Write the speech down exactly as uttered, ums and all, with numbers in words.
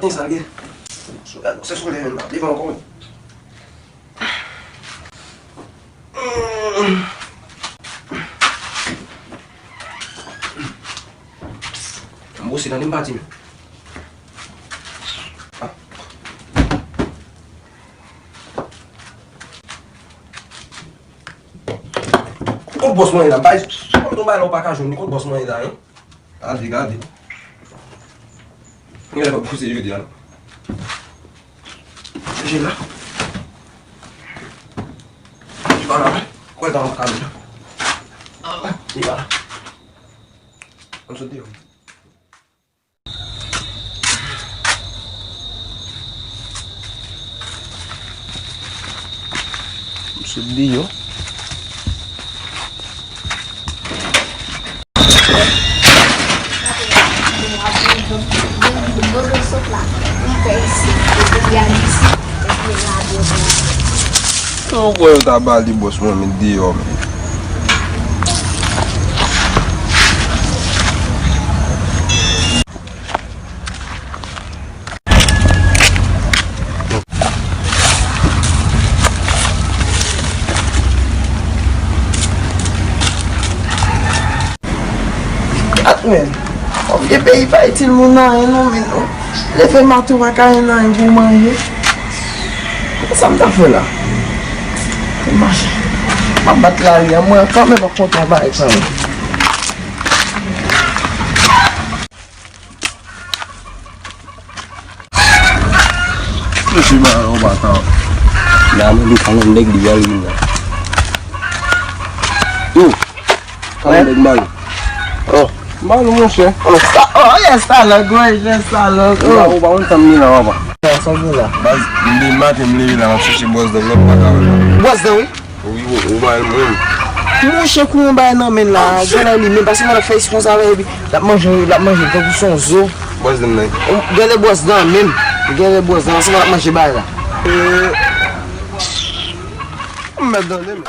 Ki sa l gen? Se sou leve m ap leve ankò wi. M bwose tande m pati men. Kot bòs mwen ye la? M pa, kòm ton bagay la ou pa ka jwenn li, kot bòs mwen ye la, hein? Gade, gade. Mwen la pa poze jodi a, non. Li la. Li pa la, non. Kwè tan an pa ka vin. Li pa la. Ann sot deyò. M sot deyò. Ou kwè yo ta ba li bòs mwen met deyò men. Gad men, kòm vye peyi pa itil moun anyen non men non. Leve maten w pa ka jwenn anyen pou w manje. Sa m ta fè la? M mache. M ap bat lari a, mwen kanmenm ap kontan bagay sa yo. Mesye ba yo bata. Nan men li kanmenm nèg li bèl li la. Yo. Kanmenm nèg mal. Oh. Mal monchè. Oh, sa, oh, yes, sa lòk, wi, yes, sa lòk. Ou pa, oh, ou pa konn sa m gen la, papa. Sa, sa m gen la. Baz, m de maten m leve la, m ap chèche bwòs dan lòt pa ka wè la. Bwòs dan, wi. Wi, ou, ou ba l mwen. Monchè, kou yon bagay nan men l la, genlè li menm, paske mwen ap fè eksperyans avè l, epi l ap manje, l ap manje l tankou se yon zo. Bwòs dan nan. Genlè bwòs dan menm. Genlè bwòs dan, se mwen ap manje bagay la. M mèt tande men.